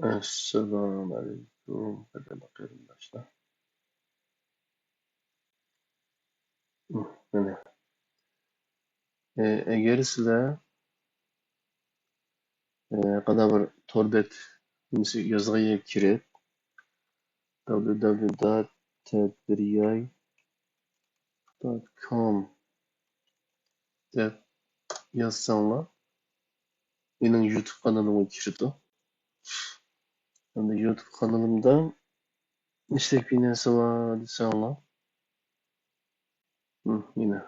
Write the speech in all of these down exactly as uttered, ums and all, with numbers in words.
ئەسسالامۇ ئەلەيكۇم، قەدىرلىك قېرىنداشلار. مانا. ئە، ئەگەر سىلەر، ئە، قانداق بىر تور بەت نېمىسى يازغان يەرگە كىرىپ، www dot tadbiryay dot com دەپ يازساڭلار، مېنىڭ يۇتۇب قانىلىمغا كىرىدۇ. ئەمدى يۇتۇب قانىلىمدا نېمىشتەك بىر نەرسە بار دېسەڭلار، مم، مانا.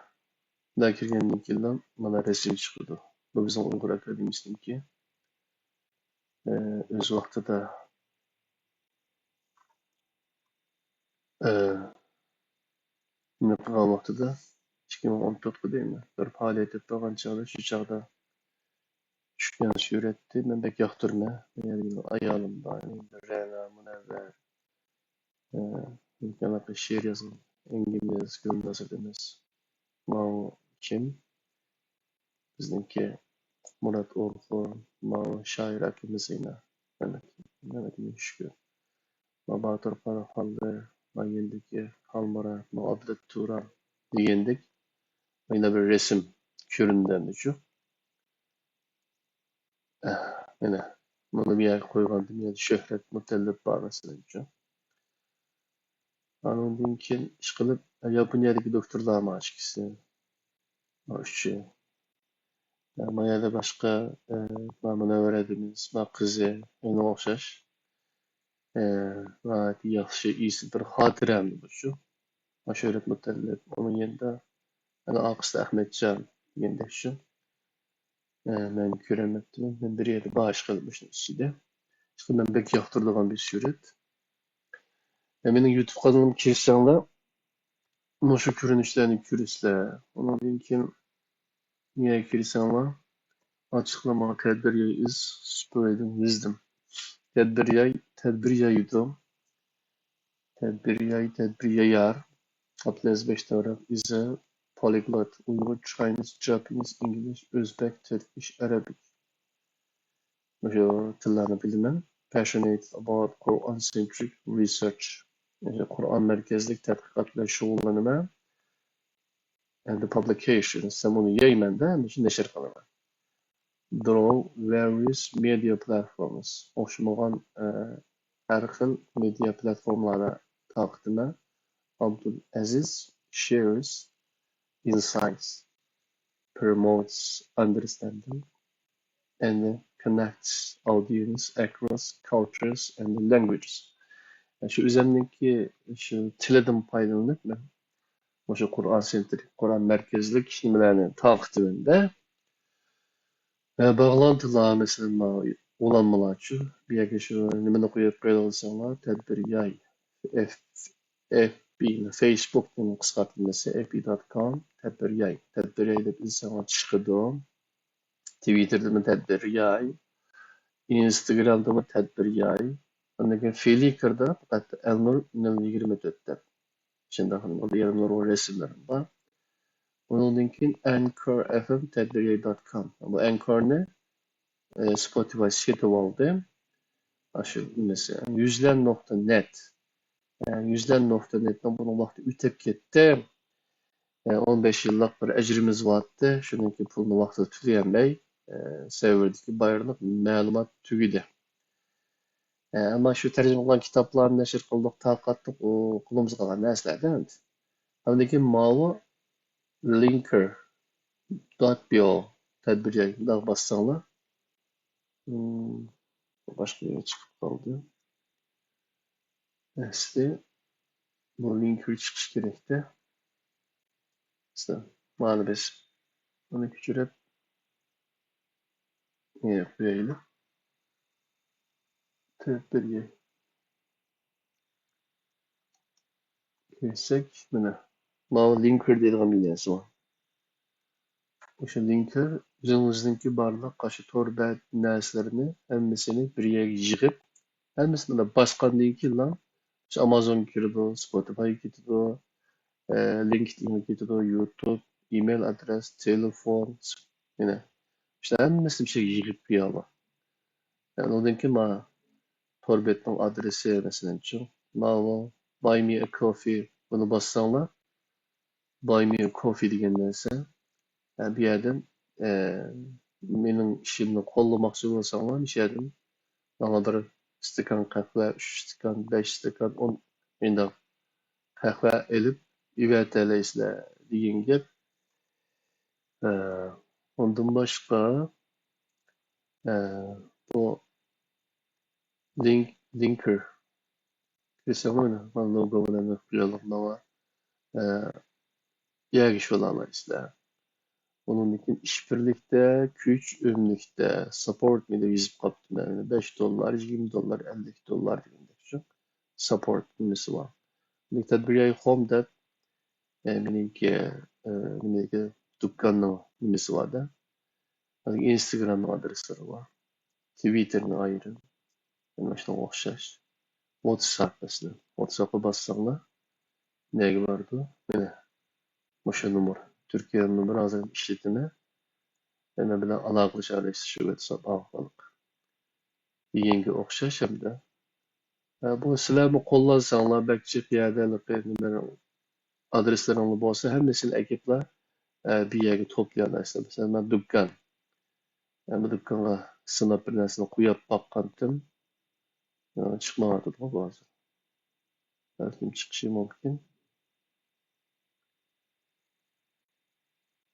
مۇنداق كىرگەندىن كېيىنلا مانا رەسىم چىقىدۇ. بۇ بىزنىڭ ئۇيغۇر ئاكادېمىيىسىنىڭكى، ئە، ئۆز ۋاقتىدا، ئە، نېمە قىلغان ۋاقتىدا، ئىككى مىڭ ئون تۆتكە دەيمەن، بىر پائالىيەت ئېلىپ بارغان چاغدا، شۇ چاغدا چۈشكەن سۈرەتتى. مەن بەك ياقتۇرىمەن. مەن يەنە ئايالىم بار، رەنا، مۇنەۋۋەر، ئە، ھېلىقى شېئىر يازغان، ئەڭگىمىز گۈلنازىر ئەمەس. ماۋۇ كىم؟ بىزنىڭكى مۇرات ئورخۇن، ماۋۇ شائىر ئاكىمىز يەنە مەمەت، مەمەت يۈنۈشكۈن، ما باتۇر قاراخانلىق، ما يېنىدىكى خالمۇرات، ما ئابلەت تۇران دېگەندەك يەنە بىر رەسىم كۆرۈندى ئەمدىچۇ. ئەھ، مانا، مۇنى بۇ يەرگە قويغاندا، بۇ يەردە شۆھرەت مۇتەللىپ بار، مەسىلەنچۇ. ئانىڭدىن كېيىن ئىشقىلىپ، ياپونىيەدىكى دوكتورلار ما ئىككىسى، ما ئۈچى. ما يەردە باشقا، ئە، ما مۇنەۋۋەر ھەدىمىز، ما قىزى، ئۇنىڭغا ئوخشاش. ئە، ناھايىتى ياخشى، ئېسىل بىر خاتىرە ئەمدى بۇ شۇ. ما شۆھرەت مۇتەللىپ، ئۇنىڭ يېنىدا، ئەنە ئارقىسىدا ئەخمەتجان دېگەندەك شۇ. ئە، مەن كۆرەلمەپتىمەن. مەن بىر يەردە بار ئىشقىلىپ مۇشۇنىڭ ئىچىدە. ئىشقىلىپ مەن بەك ياقتۇرىدىغان بىر سۈرەت. ئە، مېنىڭ يۇتۇب قانىلىمغا كىرسەڭلار، مۇشۇ كۆرۈنۈشلەرنى كۆرىسىلەر. ئۇنىڭدىن كېيىن نېمىگە كىرسەڭلار، ئاچىقلىما تەدبىر ياي is spreading wisdom. تەدبىر ياي، تەدبىر يايىدۇ. تەدبىر ياي، تەدبىر يايار. Abdulaziz Bektaroq is a polyglot. Uyghur, Chinese, Japanese, English, Uzbek, Turkish, Arabic. مۇشۇ تىللارنى بىلىمەن. Passionate about Quran centric research. مۇشۇ قۇرئان مەركەزلىك تەتقىقات بىلەن شۇغۇللىنىمەن. And the publications. مەن ئۇنى يايمەن-دە، مۇشۇ نەشر قىلىمەن. Through various media platforms. ئوخشىمىغان، ئە، ھەر خىل مېدىيا پلاتفورمىلاردا تارقىتىمەن. Abdul Aziz shares insights, promotes understanding, and connects audience across cultures and languages. شۇ ئۆزۈمنىڭكى شۇ تىلىدىن پايدىلىنىپ، مەن مۇشۇ قۇرئان سېنتىرى، قۇرئان مەركەزلىك نېمىلەرنى تارقىتىمەن-دە، ئە، باغلانتىلار، مەسىلەن، ماۋۇ ئۇلانمىلارچۇ، بۇ يەرگە شۇ نېمىنى قويۇپ قويالىساڭلار، تەدبىر ياي، ئېف، ئېف بى، فېيسبۇكنىڭ قىسقارتمىسى، ئېف بى دوت كوم، تەدبىر ياي، تەدبىر ياي دەپ ئىزدىسەڭلار چىقىدۇ. تىۋىتتېردىمۇ تەدبىر ياي، ئىنستاگرامدىمۇ تەدبىر ياي، ئاندىن كېيىن فلىكردا پەقەت ئەلنۇر نۆل يىگىرمە تۆت دەپ. شۇنداق بولدى، يەنە نۇرغۇن رەسىملىرىم بار. ئۇنىڭدىن كېيىن ئەنكور ئەف ئېم تەدبىر ياي دوت كوم. بۇ ئەنكورنى، ئە، سپوتىفاي سېتىۋالدى. ئاشۇ نېمىسى، يۈزلەن نۇقتا نەت. ئە، يۈزلەن نۇقتا نەتنىڭ بۇنىڭ ۋاقتى ئۆتۈپ كەتتى. ئە، ئون بەش يىللىق بىر ئەجرىمىز بارتتى. شۇنىڭكى پۇلىنى ۋاقتىدا تۆلىيەلمەي، ئە، سەۋردىكى بارلىق مەلۇمات تۈگىدى. ئە، ئەمما شۇ تەرجىمە قىلغان كىتابلارنى نەشر قىلدۇق، تارقاتتۇق، ئۇ قولىمىزغا قالغان نەرسىلەردىن. ئاندىن كېيىن ماۋۇ لىنكر دوت بىئو تەدبىر ياي، مۇنداق باسساڭلار، ئىم، باشقا يەرگە چىقىپ قالدى. ئەسلى بۇ لىنكر چىقىش كېرەكتە. ماۋۇنى بېسىپ، ئۇنى كۆچۈرۈپ، نېمە قويايلى؟ تەدبىر ياي. كىرسەك، مانا، ماۋۇ لىنكر دەيدىغان بىر نەرسە بار. ئوشۇ لىنكر ئۆزىڭىزنىڭكى بارلىق ئاشۇ تور بەت نەرسىلىرىنى ھەممىسىنى بىر يەرگە يىغىپ، ھەممىسىنى مانا باسقاندىن كېيىنلا، ئاشۇ ئامازونغا كىرىدۇ، سپوتىفايغا كېتىدۇ، ئە، لىنكېدىنغا كېتىدۇ، يۇتۇب، ئىمېيل ئادرېس، تېلېفون، مانا، شۇلار ھەممىسىنى بىر يەرگە يىغىپ قويالا. ئۇنىڭدىن كېيىن مانا تور بېتىنىڭ ئادرېسى، مەسىلەنچۇ، ماۋۇ Buy Me a Coffee، بۇنى باسساڭلار، Buy Me a Coffee دېگەن نەرسە. ھە، بۇ يەردىن، ئە، مېنىڭ ئىشىمنى قوللىماقچى بولساڭلار، مۇشۇ يەردىن ماڭا بىر ئىستاكان قەھۋە، ئۈچ ئىستاكان، بەش ئىستاكان، ئون، مۇنداق قەھۋە ئېلىپ ئېۋەتەلەيسىلەر دېگەن گەپ. ئە، ئۇندىن باشقا، ئە، بۇ لىنك، لىنكېر. كۆرسەڭلار مانا، مانا لوگو بىلەن مەن قويۇۋالغان ماڭا، ئە، يەرگە شولالايسىلەر. ئۇنىڭدىن كېيىن ئىشبىرلىكتە، كۈچ ئۆملۈكتە، ساپورت مې دەپ يېزىپ قاپتىمەن. بەش دوللار، يىگىرمە دوللار، ئەللىك دوللار دېگەندەك شۇ ساپورت نېمىسى بار. تەدبىر ياي خوم دەپ، ئە، مېنىڭكى، ئە، نېمىدىكى دۇكاننىڭ نېمىسى بار-دە. ھازىر ئىنستاگرامنىڭ ئادرېسلىرى بار. تىۋىتتېرنى ئايرىم. يەنە شۇنىڭغا ئوخشاش. ۋاتساپ مەسىلەن. ۋاتساپقا باسساڭلار، نەگە بارىدۇ؟ مانا، مۇشۇ نومۇر. تۈركىيە نومۇرى ھازىر ئىشلىتىمەن. مەن بىلەن ئالاقىلىشالايسىز شۇ ۋاتساپ ئارقىلىق. دېگەنگە ئوخشاش ھەمدە. ھە، بۇ سىلەرمۇ قوللانساڭلار، بەك جىق يەردە ھېلىقى نېمە، ئادرېسلىرىڭلار بولسا، ھەممىسىنى ئەكىپلا، ئە، بىر يەرگە توپلىيالايسىلەر. مەسىلەن، مەن دۇكان. ئە، بۇ دۇكانغا سىناپ بىر نەرسىنى قويۇپ باققانتىم. ئە، چىقمايۋاتىدىغۇ بۇ ھازىر. بەلكىم چىقىشى مۇمكىن.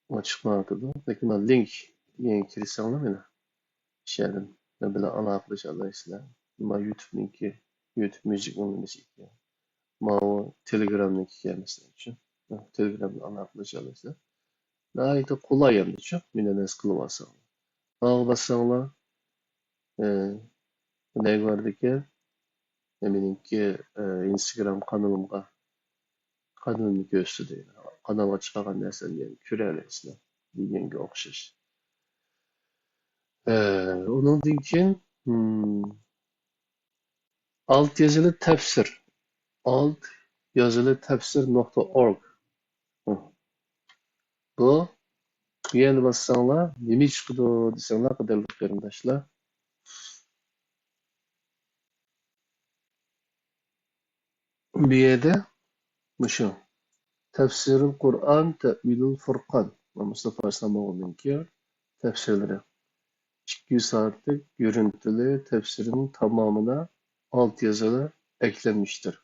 ئۇ چىقمايۋاتىدۇ. لېكىن مانا لىنك دېگەنگە كىرسەڭلار مانا، شۇ يەردىن مەن بىلەن ئالاقىلىشالايسىلەر. مانا يۇتۇبنىڭكى، يۇتۇب ميۇزىكنىڭ نېمىسى ئىكەن. ماۋۇ تېلېگرامنىڭكى ئىكەن، مەسىلەن، شۇ. تېلېگرامدىن ئالاقىلىشالايسىلەر. ناھايىتى قولاي ئەمدىچۇ، مېنى نەرسە قىلىۋالساڭلار. ماڭا باسساڭلار، ئى، نەگە بارىدىكەن؟ ئى، مېنىڭكى، ئى، ئىنستاگرام قانىلىمغا، قانىلىمنى كۆرسىتىدۇ. قانالغا چىقارغان نەرسەمنى يەنە كۆرەلەيسىلەر دېگەنگە ئوخشاش. ئى، ئۇنىڭدىن كېيىن، ھىم، ئالت يازىلى تەپسىر. ئالت يازىلى تەپسىر نۇقتا ئورگ. بۇ، بۇ يەرنى باسساڭلار، نېمە چىقىدۇ دېسەڭلار، قەدىرلىك قېرىنداشلار. بۇ يەردە مۇشۇ تەفسىرۇل قۇرئان، تەئۋىلۇل فۇرقان، مۇستافا ئىسلام ئوغلىنىڭكى تەپسىرلىرى. ئىككى يۈز سائەتلىك گۆرۈنتىلى تەپسىرنىڭ تامامىدا ئالتە يازىلى ئەكلەنمىشتۇر.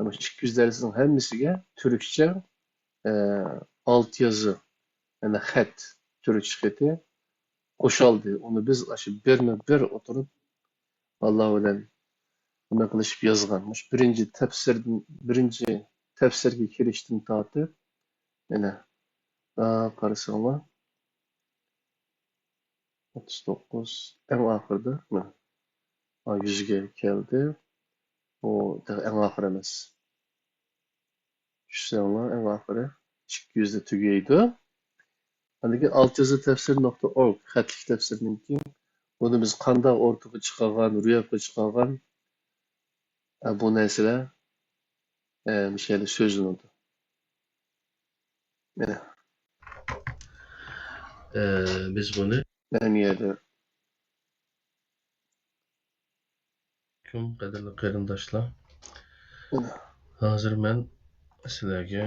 مۇشۇ ئىككى يۈز دەرسنىڭ ھەممىسىگە تۈركچە، ئە، ئالتە يازى، يەنى خەت، تۈركچە خېتى قوشالدى. ئۇنى بىز ئاشۇ بىرمۇ بىر ئولتۇرۇپ، ئاللا بىلەن نېمە قىلىشىپ يازغان. مۇشۇ بىرىنچى تەپسىردىن، بىرىنچى تەپسىرگە كىرىشتىن تارتىپ، مانا، ئا، قارىساڭلار، ئوتتۇز توققۇز، ئەڭ ئاخىرىدا، مانا، ئا، يۈزگە كەلدى. ئۇ تېخى ئەڭ ئاخىر ئەمەس. چۈشسەڭلار، ئەڭ ئاخىرى ئىككى يۈزدە تۈگەيدۇ. ئاندىن كېيىن ئالتە يازى تەپسىر نۇقتا ئورگ، خەتلىك تەپسىرنىڭكى. بۇنى بىز قانداق ئورتىغا چىقارغان، روياپقا چىقارغان، ئە، بۇ نەرسىلەر، ئە، مۇشۇ يەردە سۆزلىنىدۇ. مانا. ئە، بىز بۇنى مانا بۇ يەردە. قەدىرلىك قېرىنداشلار، مانا. ھازىر مەن سىلەرگە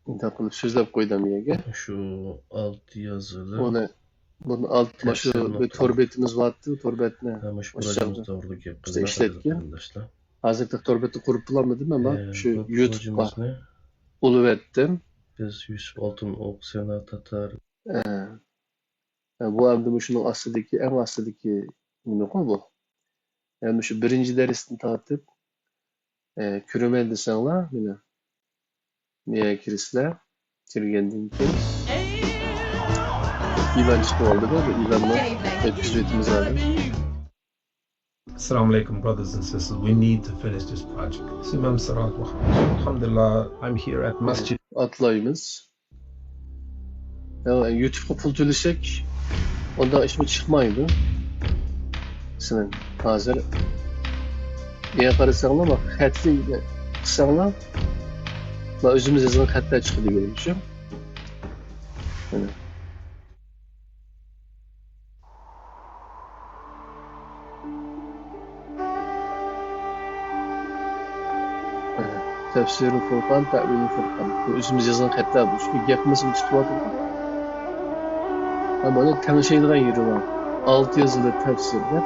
مۇنداق قىلىپ سۆزلەپ قويدۇم يەگە. شۇ ئالتە يازىلى ئۇنى، بۇنى ئالت-، مانا شۇ تەپسىر نۇقتا بىر تور بېتىمىز بارتى، تور بېتىنى ھە، مۇشۇ بىر ئوچاقتا توغرىلىق گەپ قىلدىم، ئىشلەتكەن. قېرىنداشلار. ھازىر تور بېتى قۇرۇپ بولالمىدىم، ئەمما ئە، شۇ بۇ يۇتۇبقا پروژىمىزنى ئۇلىۋەتتىم. بىز يۈسۈپ ئالتۇن ئوق سەنا تاتار. ئە، ئە، بۇ ئەمدى مۇشۇنىڭ ئاستىدىكى، ئەڭ ئاستىدىكى نېمىغۇ بۇ؟ ئەمدى شۇ بىرىنچى دەرستىن تارتىپ، ئە، كۆرىمەن دېسەڭلار، مانا، مەيەگە كىرىسىلەر. كىرگەندىن كېيىن ئېلان چىقىۋالدى-دە، بۇ ئېلاننى ئۆتكۈزۈۋېتىمىز ھازىر. Assalamu alaikum, brothers and sisters. We need to finish this project. This is Imam Sarat Muhammad. Alhamdulillah, I'm here at Masjid. ئاتلايمىز. يا، يۇتۇبقا پۇل تۆلىسەك، ئۇنداق ئىشمۇ چىقمايدۇ. مەسىلەن، ھازىر، يا، قارىساڭلار، مانا، خەتنى قىلساڭلار، مانا، ئۆزىمىز يازغان خەتلەر چىقىدۇ، كۆرۈۋاتىسىلەر. مانا. تەفسىرۇل فۇرقان، تەئۋىلۇل فۇرقان. بۇ ئۆزىمىز يازغان خەتلەر، بۇ ئىككى گەپمىز چىقىۋاتىدۇ. ئەمما ئۇنى تەڭشەيدىغان يېرى بار. ئالتە يېزىلىق تەپسىر دەپ.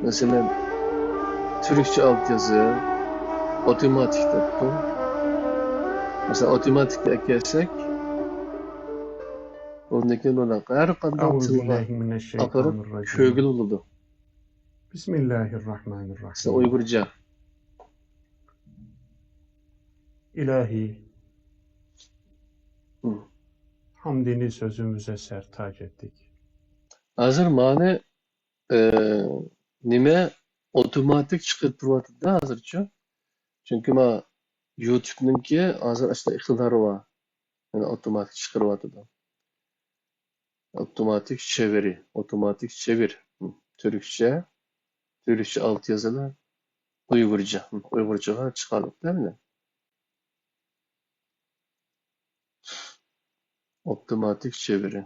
مەسىلەن، تۈركچە ئالتە يېزىق، ئاپتوماتىك دەپتۇ. مەسىلەن، ئاپتوماتىككە ئەكەلسەك، ئۇندىن كېيىن بۇنداق ھەر قانداق تىلغا ئاپىرىپ كۆرگىلى بولىدۇ. بىسمىللاھىررەھمانىررەھىم. مەسىلەن، ئۇيغۇرچە. ئىلاھىي. ھىم. ھەمدىنى سۆزىمىزگە سەرتاج ئەتتىك. ھازىر مانى، ئى، نېمە، ئاپتوماتىك چىقىرىپ تۇرۇۋاتىدۇ ھازىرچۇ. چۈنكى ما يۇتۇبنىڭكى ھازىر ئاشۇنداق ئىقتىدارى بار. يەنى ئاپتوماتىك چىقىرىۋاتىدۇ. ئاپتوماتىك چېۋىرى، ئاپتوماتىك چېۋىر. ھىم، تۈركچە، تۈركچە ئالتە يېزىلىق، ئۇيغۇرچە، ھىم، ئۇيغۇرچىغا چىقارلىق دە مانا. ئاپتوماتىك چېۋىرى.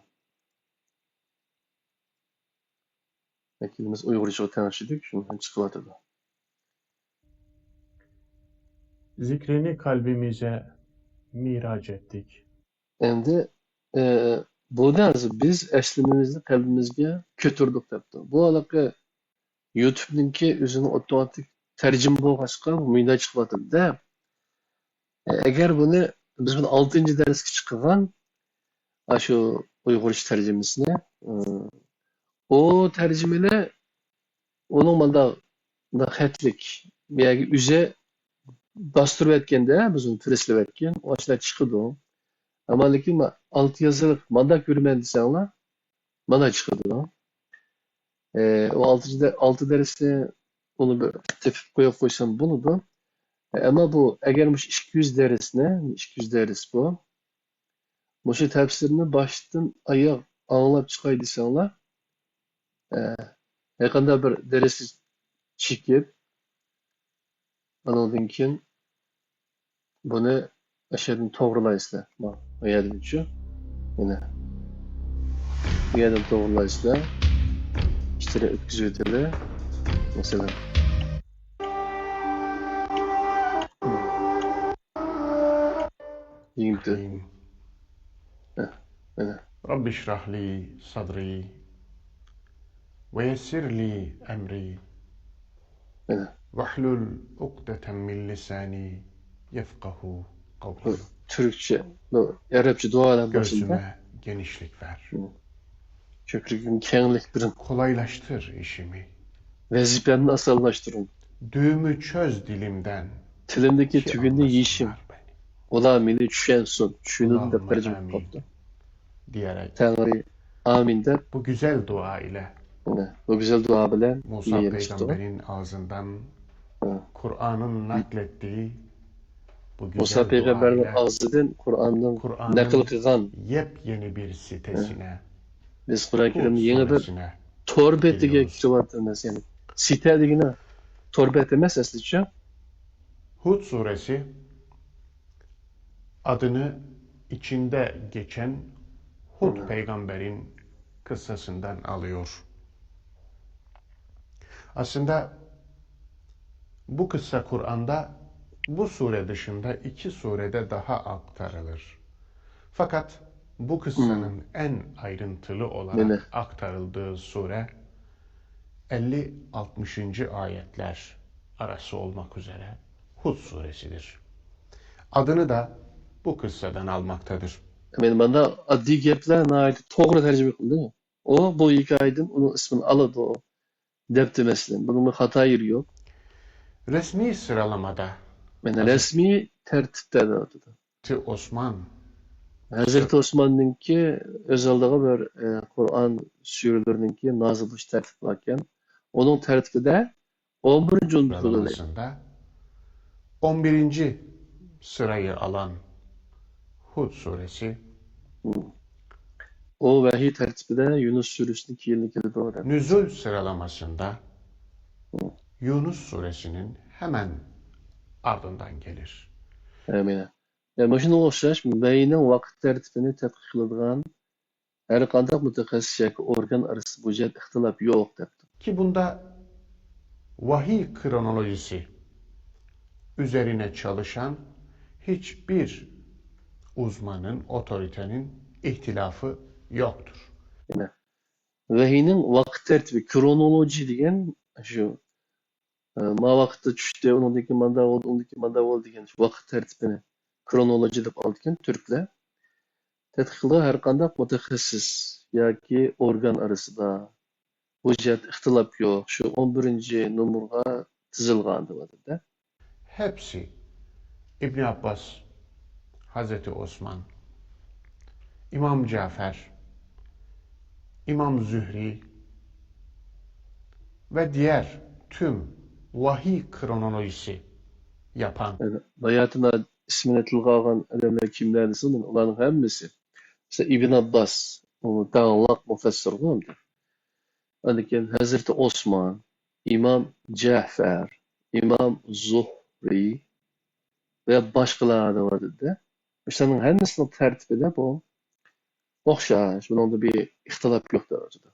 ۋەكىلىمىز ئۇيغۇرچىغا تەڭشىدۇك، شۇنىڭ بىلەن چىقىۋاتىدۇ. ذىكرىنى قەلبىمىزگە مىراج ئەتتىك. ئەمدى، ئى، بۇنى ھازىر بىز ئەسلىمىمىزنى قەلبىمىزگە كۆتۈردۇق دەپتۇ. بۇ ھېلىقى يۇتۇبنىڭكى ئۆزىنىڭ ئاپتوماتىك تەرجىمە بولغاچقا، بۇ مۇنداق چىقىۋاتىدۇ-دە. ئەگەر بۇنى بىز بۇنى ئالتىنچى دەرسكە چىقىرغان، ئاشۇ ئۇيغۇرچە تەرجىمىسىنى، ئۇ تەرجىمىنى ئۇنىڭ مانداق، مانداق خەتلىك بۇ يەرگە ئۆزى باستۇرۇۋەتكەندە، بىز ئۇنى پىرېسلەۋەتكەن، ئاشۇنداق چىقىدۇ. ئەمما لېكىن ما-، ئالتە يېزىلىق مانداق كۆرىمەن دېسەڭلار، مانا چىقىدۇ. ئى، ئۇ ئالتىنچى دە-، ئالتە دەرسنى ئۇنى بىر تېپىپ قويۇپ قويسام بولىدۇ. ئەمما بۇ، ئەگەر مۇشۇ ئىككى يۈز دەرسنى، ئىككى يۈز دەرس بۇ، مۇشۇ تەپسىرنى باشتىن ئاياغ ئاڭلاپ چىقاي دېسەڭلار، ئە، ھەرقانداق بىر دەرسنى چېكىپ، ئانىڭدىن كېيىن بۇنى ئاشۇ يەردىن توغرىلايسىلەر. ما-، ما يەردىنچۇ؟ مانا. بۇ يەردىن توغرىلايسىلەر. ئىچىدىن ئۆتكۈزۈۋېتىلى. مەسىلەن. يىگىرمە تۆت. رەھىم. ھە، مانا. رەببىشرەھلى سەدرى ۋە يەسسىرلى ئەمرى. مانا. ۋەھلۇل ئۇقدەتەم مىن لىسانى يەفقەھۇ قەۋلى. بۇ تۈركچە، بۇ ئەرەبچە دۇئالار باشىدا. گۆزۈمە گېنىشلىك بەر. ھە. كۆكرىكىمگە كەڭلىك بېرىڭ. كولايلاشتىر ئىشىمنى. ۋەزىپەمنى ئاسانلاشتۇرۇڭ. دۈمى چۆز دىلىمدەن. تىلىمدىكى تۈگۈننى يېشىم. ئۇلار مېنى چۈشەنسۇن، چۈشىنىدۇ دەپ تەرجىمە قىلىپ قويۇپتۇ. دېيەرەك. تەڭرى ئامىن دەپ. بۇ گۈزەل دۇئا ئىلە. مانا، بۇ گۈزەل دۇئا بىلەن مۇسا پەيغەمبەرنىڭ ئاغزىندىن قۇرئاننى نەقل ئەتتى. بۇ گۈزەل دۇئا ئىلە. مۇسا پەيغەمبەرنىڭ ئاغزىدىن قۇرئاننىڭ نەقل قىلغان. يەپيېڭى بىر سىتەسىنە. بىز قۇرئان كەرىمنى يېڭى بىر تور بېتىگە كىرىۋاتىمىز. يەنى سىتە دېگىنى تور بەت ئەمەس ئەسلىچە. ھۇد سۇرەسى ئادىنى ئىچىندە گېچەن ھۇد پەيغەمبەرنىڭ قىسساسىندان ئالىيور. ئاسلىندا بۇ قىسسا قۇرئاندا بۇ سۇرە دىشىندا ئىككى سۇرەدە داھا ئاقتارىلىر. فەقەت بۇ قىسسانىڭ ئەن ئايرىنتىلى ئولاراق ئاقتارىلدىغى سۇرە ئەللىك ئالتمىشىنچى ئايەتلەر ئاراسى ئولماق ئۈزرە ھۇد سۇرەسىدىر. ئادىنى دا بۇ قىسسادان ئالماقتادىر. مانا ماندا ئاددىي گەپلەر ناھايىتى توغرا تەرجىمە قىلدى. ئۇ بۇ ھېكايىدىن ئۇنىڭ ئىسمىنى ئالىدۇ دەپتۇ مەسىلەن. بۇنىڭ خاتا يېرى يوق. رەسمىي سىرالامادا. مانا رەسمىي تەرتىپتە دەۋاتىدۇ. ھەزرىتى ئوسمان. ھەزرىتى ئوسماننىڭكى ئۆز ئالدىغا بىر، ئە، قۇرئان سۈرىلىرىنىڭكى نازىل بولۇش تەرتىپى باركەن. ئۇنىڭ تەرتىپىدە ئون بىرىنچى ئورۇندا تۇرىدۇ. ئون بىرىنچى سىرايى ئالان ھۇد سۇرىسى. ئۇ ۋەھىي تەرتىپىدە يۇنۇس سۈرىسىدىن كېيىن كېلىدۇ دەپ. نۇزۇل سىرالاماسىندا يۇنۇس سۇرىسىنىڭ ھەمەن ئاردىندان كېلىر. ئامىن. يەنى مۇشۇنىڭغا ئوخشاش ۋەھىينىڭ ۋاقىت تەرتىپىنى تەتقىق قىلىدىغان ھەر قانداق مۇتەخەسسىس ياكى ئورگان ئارىسىدا بۇ جەھەتتە ئىختىلاپ يوق، دەپتۇ. كى بۇندا ۋەھىي خرونولوگىيىسى، üzerine çalışan hiçbir uzmanın, otoritenin ihtilafı yoktur. ۋەھىينىڭ ۋاقىت تەرتىپى، كرونولوگىيە دېگەن شۇ، ئە، ما ۋاقىتتا چۈشتى، ئۇنىڭدىن كېيىن ماندا بولدى، ئۇنىڭدىن كېيىن ماندا بولدى دېگەن شۇ ۋاقىت تەرتىپىنى كرونولوگىيە دەپ ئالىدىكەن تۈركلەر. تەتقىق قىلىدىغان ھەر قانداق مۇتەخەسسىس ياكى ئورگان ئارىسىدا بۇ جەھەتتە ئىختىلاپ يوق، شۇ ئون بىرىنچى نومۇرغا تىزىلغان دەۋاتىدۇ. Hepsi İbn Abbas, Hazreti Osman, İmam Cafer, İmam Zühri ve diğer tüm vahiy kronolojisi yapan باياتىنا ئىسمىنى تىلغا ئالغان ئادەملەر كىملەر دېسىڭىز، مانا ئۇلارنىڭ ھەممىسى. مەسىلەن، ئىبن ئابباس، ئۇ داڭلىق مۇفەسسىرغۇ ئەمدى. ئاندىن كېيىن ھەزرىتى ئوسمان، ئىمام جەفەر، ئىمام زۇھرى ۋە باشقىلار دەۋاتىدۇ. مۇشۇلارنىڭ ھەممىسىنىڭ تەرتىپىدە بۇ ئوخشاش، بۇنىڭدا بىر ئىختىلاپ يوق دەۋاتىدۇ.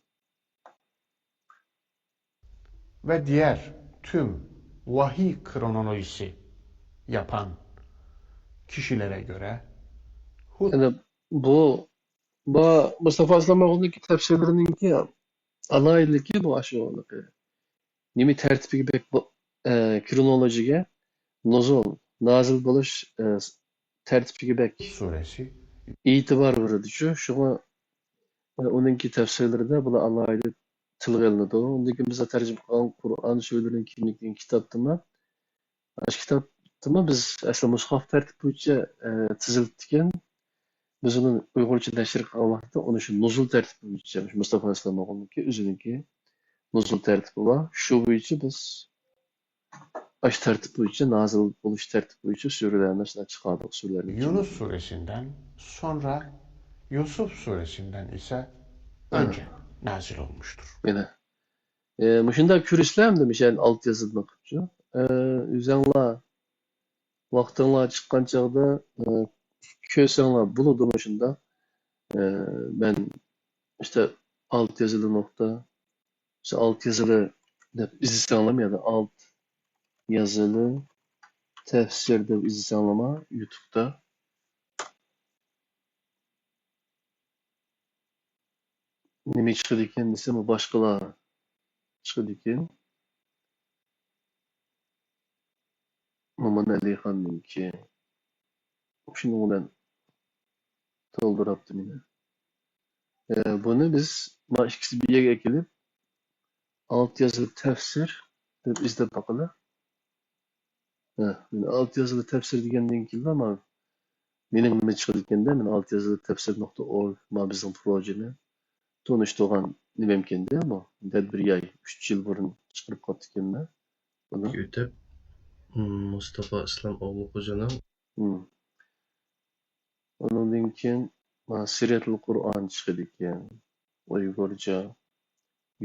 ve diğer tüm vahiy kronolojisi yapan kişilere göre يەنى بۇ، بۇ مۇستافا ئىسلام ئوغلىنىڭكى تەپسىرلىرىنىڭكى ئالاھىدىلىكى بۇ ئاشۇ نېمە تەرتىپىگە بەك بۇ، ئە، كرونولوگىيە، نۇزۇل، نازىل بولۇش، ئە، تەرتىپىگە بەك suresi ئېتىبار بېرىدىچۇ. شۇڭا، ئە، ئۇنىڭكى تەپسىرلىرىدە بۇلار ئالاھىدە تىلغا ئېلىنىدۇ. ئۇندىن كېيىن بىزلەر تەرجىمە قىلغان قۇرئان سۈرىلىرىنىڭ كىملىكى دېگەن كىتابتىمۇ، ئاشۇ كىتابتىمۇ بىز ئەسلى مۇسھاف تەرتىپى بويىچە، ئە، تىزىلىپتىكەن. بىز ئۇنى ئۇيغۇرچە نەشر قىلغان ۋاقىتتا ئۇنى شۇ نۇزۇل تەرتىپى بويىچە، مۇشۇ مۇستافا ئىسلام ئوغلىنىڭكى ئۆزىنىڭكى نۇزۇل تەرتىپى بار. شۇ بويىچە بىز ئاشۇ تەرتىپ بويىچە نازىل بولۇش تەرتىپى بويىچە سۈرىلەرنى شۇنداق چىقاردۇق، سۈرىلەرنى. Yunus suresinden sonra Yusuf suresinden ise önce nazil olmuştur. يەنە، ئە، مۇشۇنداق كۆرۈشلەر ئەمدى مۇشۇ ئالتە يازىدىن ئوقۇپچۇ. ئە، ئۆزەڭلار ۋاقتىڭلار چىققان چاغدا، ئە، كۆرسەڭلار بولىدۇ مۇشۇنداق. ئە، مەن ئىشتە ئالتە يازىدىن نۇقتا، مۇشۇ ئالتە يازىلى دەپ ئىزدىسەڭلارمۇ يا ئالتە يازىلى تەپسىر دەپ ئىزدىسەڭلارمۇ يۇتۇبتا نېمە چىقىدىكەن دېسەم، باشقىلار چىقىدىكەن. مومىن ئەلىخاننىڭكى. شۇنىڭ بىلەن تولدۇراپتۇ مېنى. ئە، بۇنى بىز ما ئىككىسى بىر يەرگە ئەكېلىپ، ئالتە يازىلى تەپسىر دەپ ئىزدەپ باقىلى. ھە، مەن ئالتە يازىلى تەپسىر دېگەندىن كېيىنلا ما مېنىڭ نېمە چىقىدىكەندە، مەن ئالتە يازىلى تەپسىر نۇقتا ئورگ، ما بىزنىڭ پروژېنى تونۇشتۇرغان نېمەمكەندە بۇ. دەل بىر ياي، ئۈچ يىل بۇرۇن چىقىرىپ قاپتىكەنمەن بۇنى. يۆتەپ، مۇستافا ئىسلام ئوغلى خوجىنىڭ ھىم. ئۇنىڭدىن كېيىن ما سىرەتۇل قۇرئان چىقىدىكەن. ئۇيغۇرچە،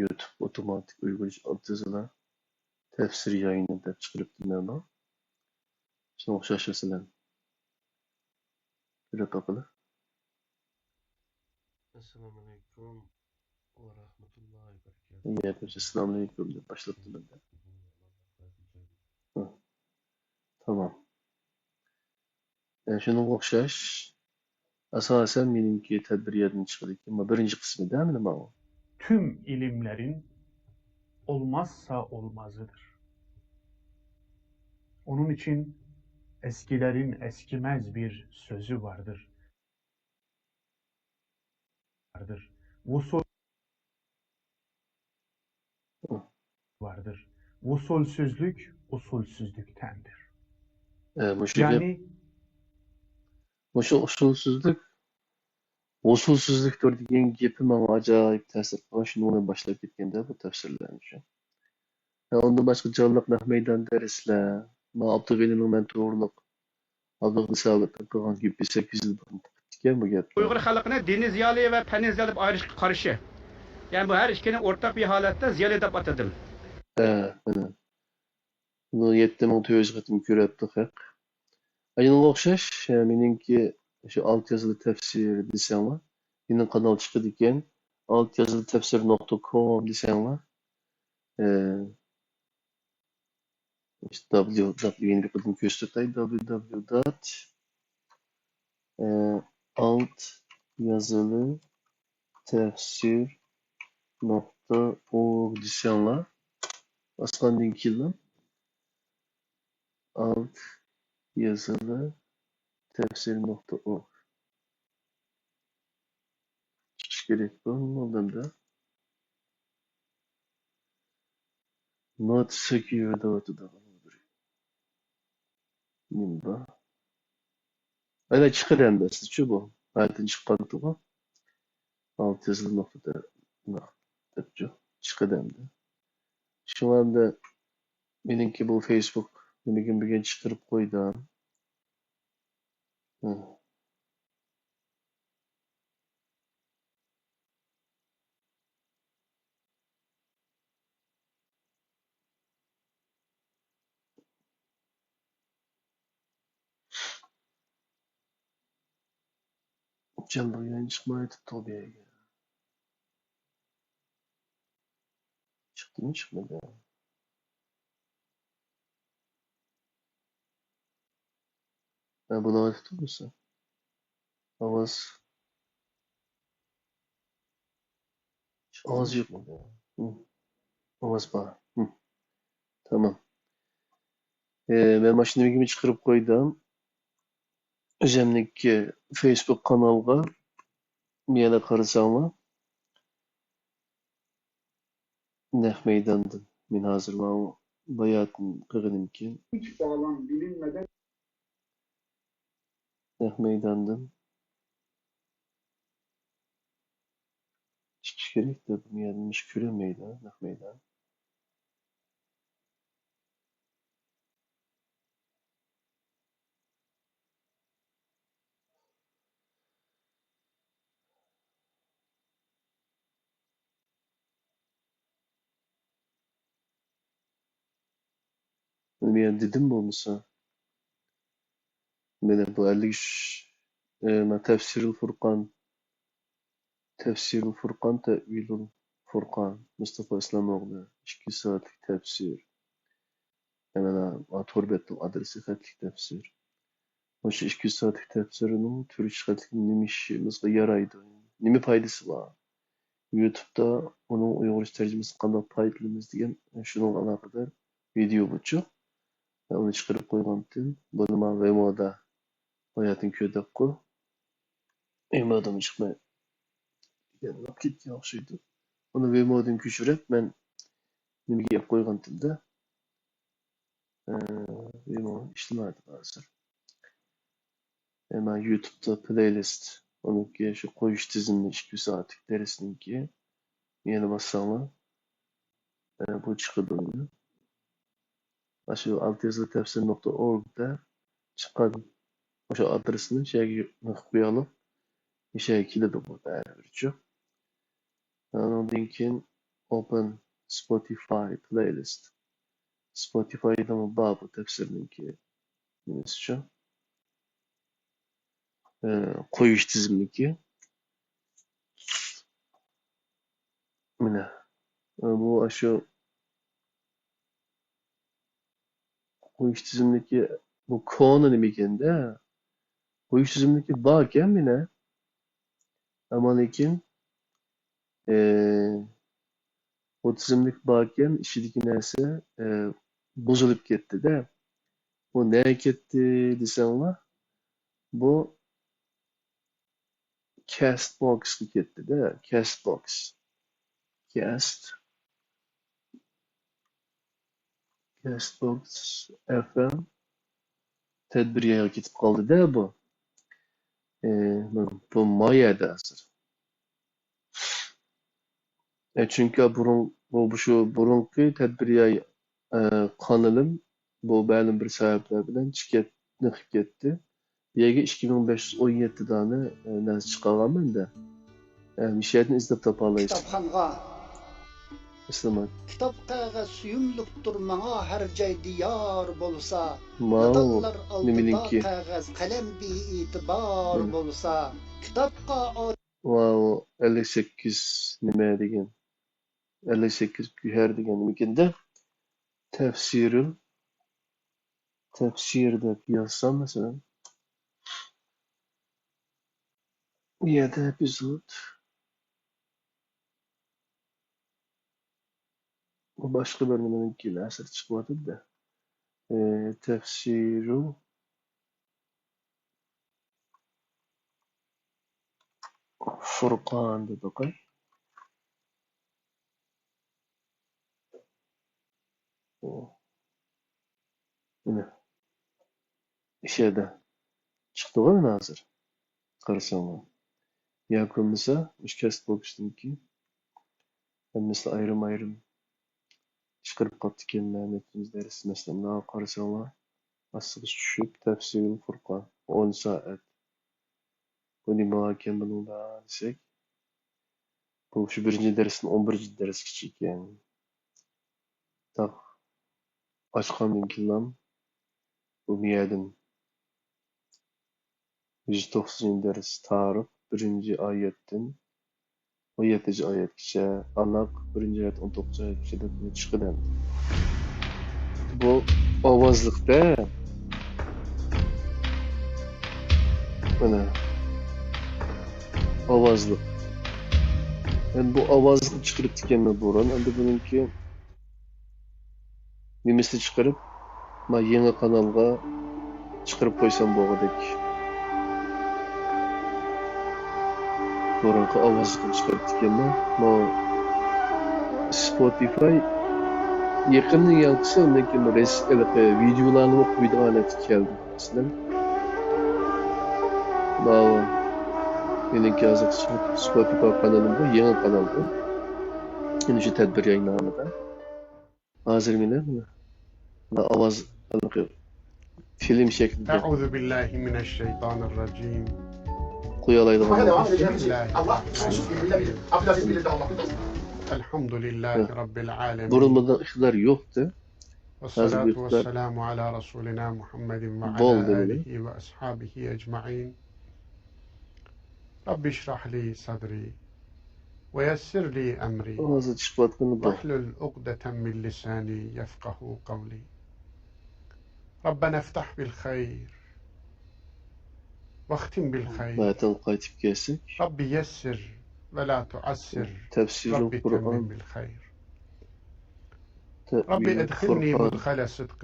يۇتۇب ئوتوماتىك ئۇيغۇرچە ئالتە يازىلى تەپسىر يايىنى دەپ چىقىرىپتۇ مانا. شۇنىڭغا ئوخشاش مەسىلەن. كۆرۈپ باقىلى. ئەسسالامۇئەلەيكۇم ۋە رەھمەتۇللاھى ۋە بەرىكاتۇھۇ. يەتمىش ئەسسالامۇئەلەيكۇم دەپ باشلاپتۇ مەندە. ھە. تامام. ئە، شۇنىڭغا ئوخشاش. ئاساسەن مېنىڭكى تەدبىر يەردىن چىقىدىكەن. بۇ بىرىنچى قىسمىدا مانا ماۋۇ. Tüm ilimlerin olmazsa olmazıdır. Onun için eskilerin eskimez bir sözü vardır. Vardır. Usul vardır. Usulsüzlük usulsüzlüktendir. ئە، مۇشۇ گەپ، Yani مۇشۇ ئۇسۇلسىزلىك، ھوسۇلسىزلىكتۇر دېگەن گېپى ماڭا ئاجايىپ تەسىر قىلغان، شۇنىڭ بىلەن باشلاپ كەتكەندە بۇ تەپسىرلەرنى شۇ. ھە، ئۇندىن باشقا جانلىق نەق مەيدان دەرسلەر، ما ئابدۇغېنىنىڭ مەن توغرىلىق ئابدۇغېنى سابىت قىلغان گېپى سەككىز يىل بۇرۇن چىقىپتىكەن بۇ گەپ. ئۇيغۇر خەلقىنى دىنىي زىيالىي ۋە پەننىي زىيالىي دەپ ئايرىشقا قارشى. يەنى بۇ ھەر ئىككىنى ئورتاق بىر ھالەتتە زىيالىي دەپ ئاتىدىم. ھە، مانا. بۇنى يەتتە مىڭ تۆت يۈز قېتىم كۆرۈپتۇ خەق. ئاينىڭغا ئوخشاش، ھە، مېنىڭكى شۇ ئالتە يازىلى تەپسىر دېسەڭلار، مېنىڭ قانال چىقىدىكەن، ئالتە يازىلى تەپسىر نۇقتا كوم دېسەڭلار، ھە، W W W نى بىر قېتىم كۆرسىتەي. W W W dot ئالت يازىلى تەفسىر نۇقتا ئورگ دېسەڭلار، باسقاندىن كېيىنلا ئالت يازىلى تەفسىر نۇقتا ئورگ چىقىش كېرەك بۇ مۇندامدا. Not secure دەۋاتىدۇ. نېمە بار؟ ئەنە چىقىدۇ ئەمدى ئەسلىچۇ بۇ. ھاياتتىن چىققانتىغۇ. ئالتە يۈز نۇقتا دەپچۇ. چىقىدۇ ئەمدى. شۇڭا ئەمدى مېنىڭكى بۇ فېيسبۇك نېمىگىن بۈگۈن چىقىرىپ قويدۇم. جان بۇ يەنە چىقمايۋېتىپتۇ بۇ يەرگە. چىقتىمۇ چىقمىدى؟ ھە، بۇنى ئېيتىپتۇ بولسا. ئاۋاز. ئاۋاز يوق. ھە. ئاۋاز بار. ھە. تامام. ئى، مەن ماشىنىمنى چىقىرىپ قويدۇم. ئۆزۈمنىڭكى فېيسبۇك قانالغا يەنە قارىساڭلار. نەق مەيداندىن. مەن ھازىر ماۋۇ باياتىن قىلغىنىمكىن. Hiç bağlam bilinmeden نەق مەيداندىن چىقىش كېرەك دەپ، مۇ يەردىن مۇشۇ كۆرۈنمەيدۇ، نەق مەيدان. مەن دېدىم بولمىسا. مانا بۇ ئەللىك ئۈچ، ئە، مانا تەپسىرۇل فۇرقان، تەپسىرۇل فۇرقان، تەئۋىلۇل فۇرقان، مۇستافا ئىسلام ئوغلى، ئىككى سائەتلىك تەپسىر. مانا تور بەتنىڭ ئادرېسى خەتلىك تەپسىر. مۇشۇ ئىككى سائەتلىك تەپسىرنىڭ تۈركچە خەتلىكى نېمە ئىشىمىزغا يارايدۇ؟ نېمە پايدىسى بار؟ يۇتۇبتا ئۇنىڭ ئۇيغۇرچە تەرجىمىسىنى قانداق پايدىلىنىمىز دېگەن شۇنىڭغا ئالاقىدار ۋىدېو بۇچۇ. مەن ئۇنى چىقىرىپ قويغانتىم. بۇنى مانا ۋېمودا باياتىن كۆردۇققۇ. ۋېمودىن چىقماي كەتكەن ئوخشايدۇ. ئۇنى ۋېمودىن كۆچۈرۈپ مەن نېمىگە ئېلىپ قويغانتىمدا. ئە، ئىشلىمەيدۇ ھازىر. ئەمما يۇتۇبتا پلەيلىست، ئۇنىڭكى شۇ قويۇش تىزىمى ئىككى سائەتلىك دەرسنىڭكى يەنە باسساڭلار، ئە، بۇ چىقىدۇ. ئاشۇ ئالتە يۈز تەپسىر نۇقتا ئورگدا چىققان ئاشۇ ئادرېسنى شۇ يەرگە نېقىپ قويالىق، ئاشۇ يەرگە كېلىدۇ بۇ بەرىبىرچۇ. ئانىڭدىن كېيىن Open Spotify playlist. سپوتىفايدىمۇ بار بۇ تەپسىرنىڭكى نېمىسىچۇ؟ ئە، قويۇش تىزىملىكى. مانا، ئە، بۇ ئاشۇ قويۇش تىزىملىكى، بۇ كونا نېمىكەندە؟ قويۇش تىزىملىكى باركەن مانا. ئەمما لېكىن، ئى، بۇ تىزىملىك باركەن، ئىچىدىكى نەرسە، ئى، بۇزۇلۇپ كەتتى-دە. بۇ نەگە كەتتى دېسەڭلار، بۇ كاست بوكسقا كەتتى-دە، كاست بوكس. كاست، كاست بوكس ئەف ئېم تەدبىر يايغا كېتىپ قالدى-دە بۇ. ئى، بۇ ما يەردە ھازىر. ئە، چۈنكى بۇرۇن، بۇ، بۇ شۇ بۇرۇنقى تەدبىر ياي، ئە، قانىلىم بۇ مەلۇم بىر سەۋەبلەر بىلەن چىكەت-، نېقىپ كەتتى. بۇ يەرگە ئىككى مىڭ بەش يۈز ئون يەتتە دانە، ئە، نەرسە چىقارغانمەن-دە. ئە، مۇشۇ يەردىن ئىزدەپ تاپالايسىز. كىتابخانغا. ئەسلىمە. كىتاب قەغەز سۆيۈملۈكتۇر ماڭا ھەر جاي دىيار بولسا. ماۋۇ نادانلار ئالدىدا نېمىنىڭكى؟ قەغەز قەلەم بىئېتىبار ھىم. بولسا. كىتابقا ۋاۋۇ، ئەللىك سەككىز نېمە دېگەن؟ ئەللىك سەككىز گۆھەر دېگەن نېمىكىن-دە؟ تەفسىرۇل تەپسىر دەپ يازسام، مەسىلەن، بۇ يەردە ئېپىزود، بۇ باشقا بىر نېمىنىڭكى ئەسىرى چىقىۋاتىدۇ-دە. ئى، تەفسىرۇ فۇرقان دەپ باقاي. مانا، ئىشەدە چىقتىغۇ مانا ھازىر. قارىساڭلار. ياكى بولمىسا، مۇشۇ كەسىپ بولۇشتىن كېيىن ھەممىسى ئايرىم-ئايرىم چىقىرىپ قاپتىكەنمەن، نەچچىنچى دەرس، مەسىلەن، مانا قارىساڭلار، ئاستىغا چۈشۈپ، تەفسىرۇل فۇرقان، ئون سائەت. بۇ نېمە باركەن بۇنىڭدا دېسەك، بۇ شۇ بىرىنچى دەرستىن ئون بىرىنچى دەرسكىچە ئىكەن. تاق ئاچقاندىن كېيىنلا بۇ مۇيەدىن يۈز توقسىنىنچى دەرس، تارىخ، بىرىنچى ئايەتتىن ئون يەتتىنچى ئايەتكىچە، ئاناق، بىرىنچى ئايەت، ئون توققۇزىنچى ئايەتكىچە دەپ چىقىدۇ. بۇ ئاۋازلىق-دە. مانا. ئاۋازلىق. مەن بۇ ئاۋازلىقنى چىقىرىپتىكەنمەن بۇرۇن. ئەمدى بۇنىڭكى نېمىسىنى چىقىرىپ، مانا يېڭى قانالغا چىقىرىپ قويسام بولغۇدەك. بۇرۇنقى ئاۋازلىقنى چىقىرىپتىكەنمەن. مانا سپوتىفاي يېقىندىن ياڭقىسى، ئۇندىن كېيىن رەس-، ھېلىقى ۋىدېئولارنىمۇ قويىدىغان نەرسە كەلدى. مەسىلەن، ماۋۇ مېنىڭكى ھازىرقى سپوتىفاي قانىلىم بۇ، يېڭى قانال بۇ. ئەنە شۇ تەدبىر ياينامىدا. ھازىر مېنى، مانا ئاۋاز، ھېلىقى فىلىم شەكلىدە. أعوذ بالله من الشيطان الرجيم. قويالايدىغان بولدۇم. بسم الله الرحمن الرحيم. الحمد لله رب العالمين. بۇرۇن بۇنداق ئىقتىدار يوقتى. والصلاة والسلام على رسولنا محمد وعلى آله وأصحابه أجمعين. رب اشرح لي صدري ويسر لي أمري واحلل عقدة من لساني يفقهوا قولي. ربنا افتح بالخير واختم بالخير. رب يسر ولا تعسر. رب تمم بالخير. رب أدخلني مدخل صدق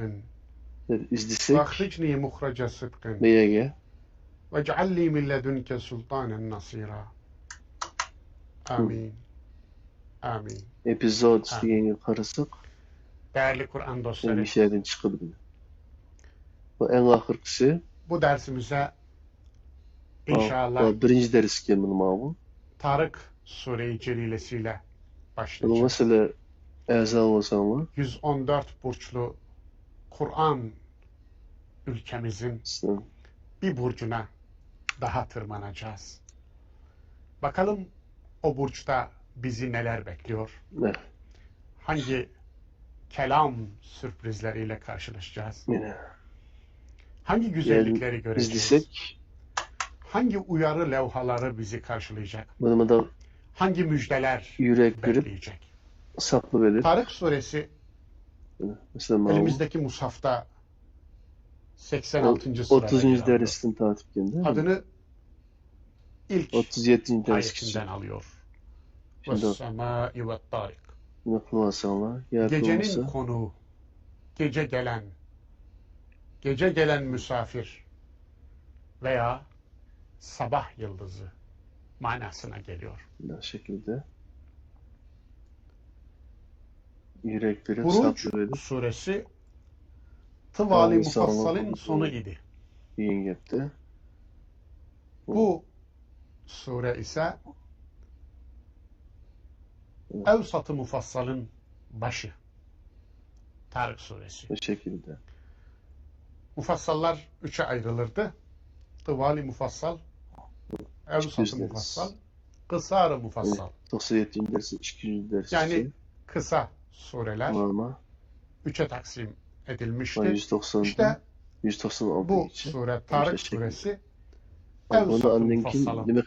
وأخرجني مخرج صدق. واجعل لي من لدنك سلطانا نصيرا. آمين. آمين. ئېپىزود دېگەنگە قارىساق، دەرلىك قۇرئان دوستلىرى، مۇشۇ يەردىن چىقىدۇ. بۇ ئەڭ ئاخىرقىسى. بۇ دەرسىمىزدە ئىنشائاللا بىرىنچى دەرس ئىكەن بۇ، ماۋۇ. تارىق سۈرە-ي جەلىلىسى بىلەن باشلايمىز. بۇنىڭغا سىلەر ئەزا بولساڭلار. يۈز ئون دۆت بۇرچلۇق قۇرئان ülkemizin bir burcuna daha tırmanacağız. Bakalım o burçta bizi neler bekliyor? Hangi kelam sürprizleriyle karşılaşacağız? Hangi güzellikleri göreceğiz? Hangi uyarı levhaları bizi karşılayacak? Hangi müjdeler bekleyecek? Tarık suresi elimizdeki mushafta seksen altıncı sırada yer alıyor. ئوتتۇزىنچى دەرستىن تارتىپ كەلدى. Adını ilk ayetinden alıyor. والسماء والطارق. Gecenin konuğu, gece gelen, gece gelen misafir veya sabah yıldızı manasına geliyor. Buradaki şekilde. Buruc suresi Tıvali Mufassal'ın sonu idi. Bu sure ise Evsat-ı Mufassal'ın başı. Tarık suresi. Bu şekilde. Mufassallar üçe ayrılırdı. Tıvali Mufassal, Evsat-ı Mufassal, Kısar-ı Mufassal. Toqsan yettinci dersi, ikkinchi dersi. Yani kısa sureler üçe taksim edilmişti. İşte bu sure, Tarık suresi, Evsat-ı Mufassal'ın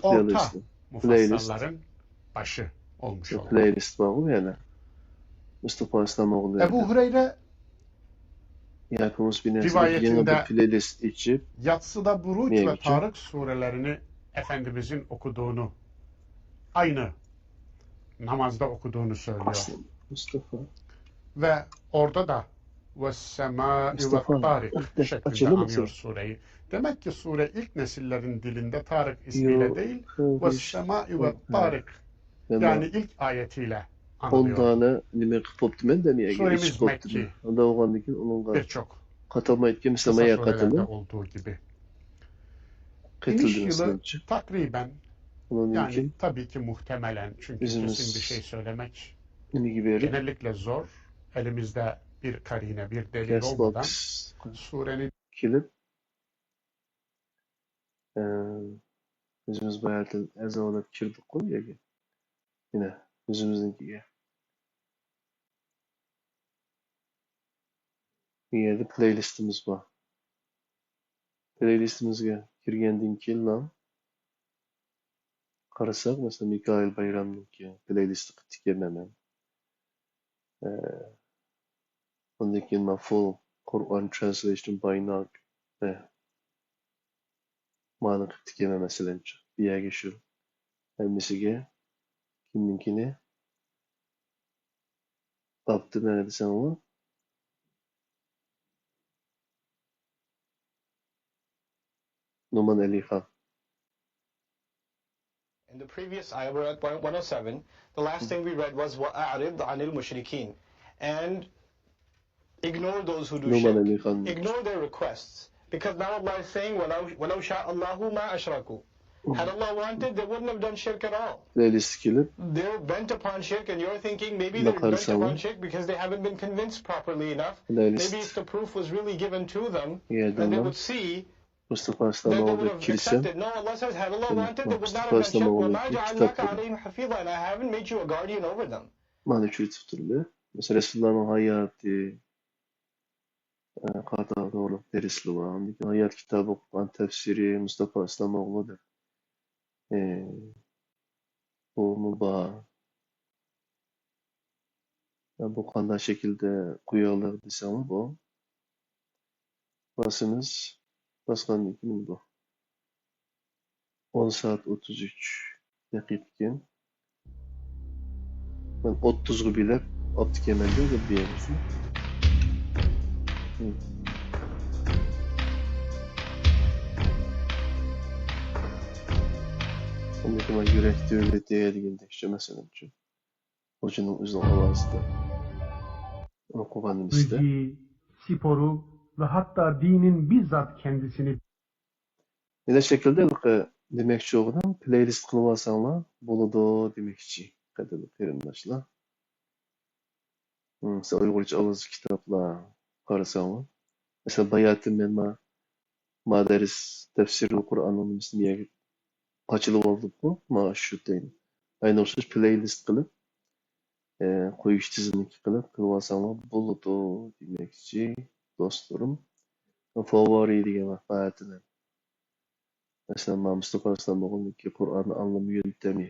orta mufassalların başı olmuş oldu. Playlist var mı yani? Mustafa İslamoğlu. Ebu Hureyre ياكى بولمىسا بىر نەرسىلەر يېڭى بىر پلېيلىست ئېچىپ، ياتسىدا بۇرۇج ۋە تارىق سۈرىلىرىنى ئەپەندىمىزنىڭ ئوقۇدۇغىنى، ئاينى نامازدا ئوقۇدۇغىنى سۆزلىيور. مۇستافا. Ve orada da والسماء والطارق şeklinde anıyor sureyi. Demek ki sure ilk nesillerin dilinde Tarık ismiyle değil, والسماء والطارق, yani ilk ayetiyle anılıyor. ئون دانە نېمە قىلىپ بوپتىمەن دەم يەرگە ئېچىپ بوپتىمەن. ئۇنداق بولغاندىن كېيىن ئۇنىڭغا قاتالمايدىكەن، مەسىلەن، مايا قاتىلى. Olduğu gibi. İniş yılı takriben, yani tabii ki muhtemelen, çünkü kesin bir şey söylemek genellikle zor. Elimizde bir karine, bir delil olmadan surenin كېلىپ، ئە، ئۆزىمىز بۇ يەردىن ئەزا بولۇپ كىردۇققۇ بۇ يەرگە. يەنە ئۆزىمىزنىڭكىگە. بۇ يەردە پلېيلىستىمىز بار. پلېيلىستىمىزگە كىرگەندىن كېيىنلا قارىساق، مەسىلەن، مىكائىل بايرامنىڭكى پلېيلىستى قىپتىكەنمەن مەن. ئە، ئۇندىن كېيىن مەن فۇل قۇرئان ترانسلېيشن باي ناگ، ئە، مانا قىپتىكەنمەن، مەسىلەنچۇ. بۇ يەرگە شۇ ھەممىسىگە كىمنىڭكىنى ئاپتۇ مەن دېسەڭلار، نومان ئەلىخان. In the previous ayah, we're at point one oh seven. The last thing we read was وأعرض عن المشركين. And ignore those who do shirk. Ignore their requests. Because now Allah is saying, ولو, ولو شاء الله ما أشركوا. Had Allah wanted, they wouldn't have done shirk at all. They're bent upon shirk, and you're thinking maybe they're bent upon shirk because they haven't been convinced properly enough. Maybe if the proof was really given to them, then they would see, then they would have accepted. No, Allah says, had Allah wanted, they would not have done shirk. وما جعلناك عليهم حفيظا, and I haven't made you a guardian over them. مانا شۇ تۇتۇلدى. مەسىلەن، رەسۇلۇللانىڭ ھاياتى، ئە، قاتارىدا توغرىلىق دەرسلىرى بار. ئاندىن كېيىن ھايات كىتابى ئوقۇغان تەپسىرى مۇستافا ئىسلامئوغلى دەپ، ئە، بۇمۇ بار. ئە، بۇ قانداق شەكىلدە قويۇۋالدى دېسەڭلار، بۇ باسىمىز، باسقاندىن كېيىن بۇ. ئون سائەت ئوتتۇز ئۈچ دەقىقىكەن. مەن ئوتتۇزغا بۆلۈپ ئاپتىكەنمەن دەپ بېرىمىزمۇ؟ ئاندىن كېيىن يۈرەك دۆلىتى دېگەندەكچە، مەسىلەنچۇ. خوجىنىڭ ئۆزىنىڭ ئاۋازىدا ئوقۇغىنىمىزدە. Sporu ve hatta dinin bizzat kendisini. مانا شەكىلدە ھېلىقى دېمەكچى بولغىنىم، پلېيلىست قىلىۋالساڭلار بولىدۇ دېمەكچى، قەدىرلىك قېرىنداشلار. مم، سىلەر ئۇيغۇرچە ئاۋازلىق كىتابلار قارىساڭلار. مەسىلەن، باياتىن مەن ما مادارىس تەفسىرۇل قۇرئاننىڭ نېمىسىنى يەرگە قاچىلىۋالدۇققۇ، مانا شۇ تەينى. ئاينى ئوخشاش پلېيلىست قىلىپ، ئە، قويۇش تىزىملىكى قىلىپ قىلىۋالساڭلار بولىدۇ دېمەكچى، دوستلىرىم. فاۋارى دېگەن ۋاقىت باياتىن. مەسىلەن، مانا مۇستافا ئىسلامئوغلىنىڭكى قۇرئان ئاڭلىما يۆنتەمى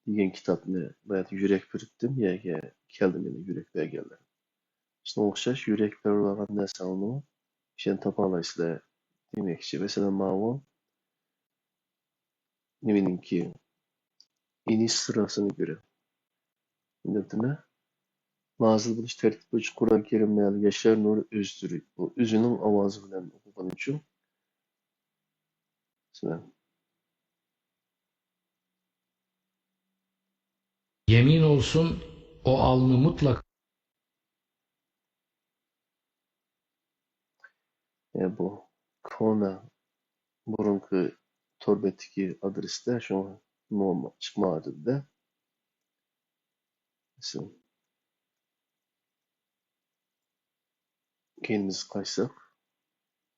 دېگەن كىتابنى باياتىن يۈرەك بېرىتتىم، يەرگە كەلدى مېنىڭ يۈرەك بەرگەنلىرىم. شۇنىڭغا ئوخشاش يۈرەك بېرىۋالغان نەرسەڭلارنىمۇ كىشىدىن تاپالايسىلەر دېمەكچى. مەسىلەن، ماۋۇ نېمىنىڭكى؟ ئىنىش سىراسىنى كۆرۈڭ. دەپتىمەن. نازىل بولۇش تەرتىپى بويىچە قۇرئان كەرىمنى ياشار نۇر ئۆزلىرى، ئۇ ئۆزىنىڭ ئاۋازى بىلەن ئوقۇغىنى ئۈچۈن. مەسىلەن. Yemin olsun, o alnı mutlaka. ئە، بۇ كونا بۇرۇنقى تور بەتتىكى ئادرېستە، شۇڭا نومۇر چىقمايدۇ-دە. مەسىلەن، كېيىن بىز قايتساق.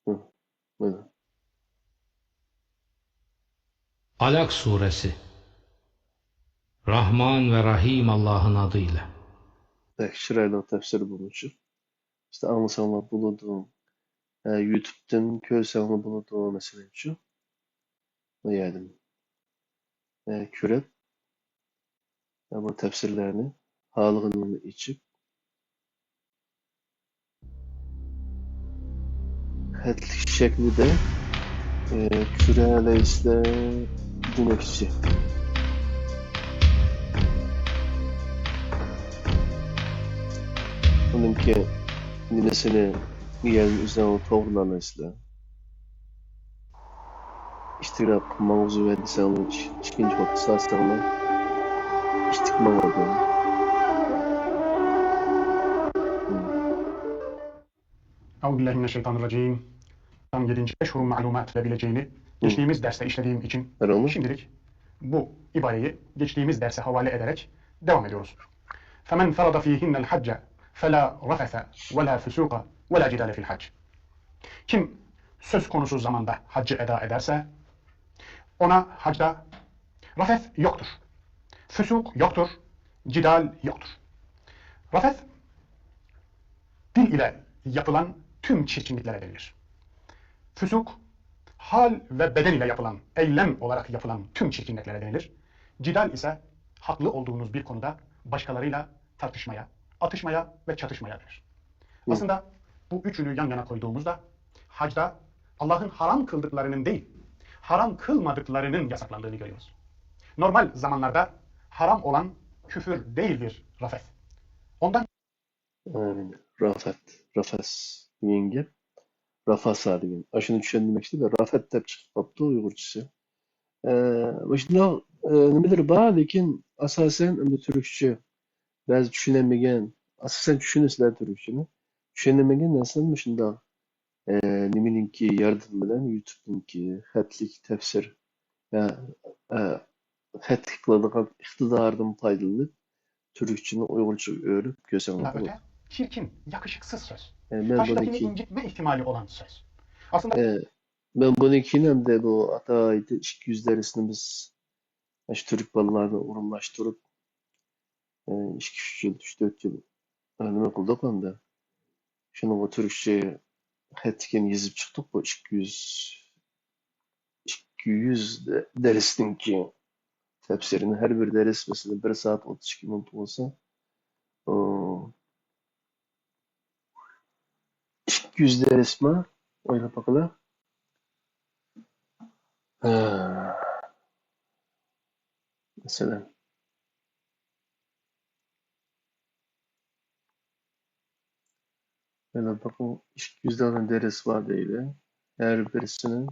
ھە، مانا. Alak suresi. Rahman ve Rahim Allah'ın adıyla. بەك چىرايلىق تەپسىر بولمىسۇن. ئىشتە ئاڭلىساڭلار بولىدۇ. ھە، يۇتۇبتىن كۆرسەڭلار بولىدۇ، مەسىلەنچۇ. بۇ يەردىن، ھە، كۆرۈپ، ھە، بۇ تەپسىرلەرنى خالىغىنىڭنى ئېچىپ، خەتلىك شەكلىدە، ئى، كۆرەلەيسىلەر دېمەكچى. ئۇنىڭكى نېمىسىنى يەنە ئۆزۈڭ توغرىلالايسىلەر. ئىشتىراك ماڭغۇزۇۋەر دېسەڭلار، ئىش-، ئىككىنچى بولۇپ سالساڭلار، ئىتتىك ماڭىدۇ. أعوذ بالله من الشيطان الرجيم. Tam yedinci أشهر معلومات ve bileceğini geçtiğimiz derste işlediğim için şimdilik bu ibareyi geçtiğimiz derse havale ederek devam ediyoruz. فمن فرض فيهن الحج فلا رفث ولا فسوق ولا جدال في الحج. Kim söz konusu zamanda haccı eda ederse, ona hacda rafeth yoktur, füsuk yoktur, cidal yoktur. Rafeth, dil ile yapılan tüm çirkinliklere denilir. Füsuk, hal ve beden ile yapılan, eylem olarak yapılan tüm çirkinliklere denilir. Cidal ise haklı olduğunuz bir konuda başkalarıyla tartışmaya, atışmaya ve çatışmaya denir. Aslında bu üçünü yan yana koyduğumuzda hacda Allah'ın haram kıldıklarının değil, haram kılmadıklarının yasaklandığını görüyoruz. Normal zamanlarda haram olan küfür değildir, rafeth. Ondan ئى، رافەت، رافەس دېگەن گەپ. رافاسا دېگەن. ئاشۇنى چۈشەندۈرمەكچىدە، رافەت دەپ چىقىپ قاپتۇ ئۇيغۇرچىسى. ئى، مۇشۇنداق، ئى، نېمىلىرى بار، لېكىن ئاساسەن ئەمدى تۈركچە بەزى چۈشىنەلمىگەن، ئاساسەن چۈشىنىسىلەر تۈركچىنى. چۈشىنەلمىگەن نەرسىلەرنى مۇشۇنداق، ئى، نېمىنىڭكى ياردىمى بىلەن، يۇتۇبنىڭكى خەتلىك تەپسىر، ئە، ئە، خەتلىك قىلىدىغان ئىقتىدارىدىن پايدىلىنىپ، تۈركچىنى ئۇيغۇرچىغا ئۆرۈپ كۆرسەڭلار بولىدۇ. Öte, çirkin, yakışıksız söz. ئە، مەن Karşıdakini بۇنىڭكى، incitme ihtimali olan söz. Aslında ئە، مەن بۇنى كېيىن ئەمدى بۇ ئاتايىتى ئىككى يۈز دەرسنى بىز مۇشۇ تۈرك بالىلارنى ئورۇنلاشتۇرۇپ، ئە، ئىككى، ئۈچ يىل، ئۈچ، تۆت يىل، ئە، نېمە قىلدۇق ئەمدى. شۇنىڭغا تۈركچە خەتلىكىنى يېزىپ چىقتۇق، بۇ ئىككى يۈز، ئىككى يۈز دە-، دەرسنىڭكى تەپسىرىنى. ھەر بىر دەرس، مەسىلەن، بىر سائەت ئوتتۇز ئىككى مىنۇت بولسا، ئۇ، ئىككى يۈز دەرسما؟ ئويلاپ باقىلا. ھە. مەسىلەن، ئويلاپ باقىڭ، ئىككى يۈز دانە دەرس بار دەيلى. ھەر بىرسىنىڭ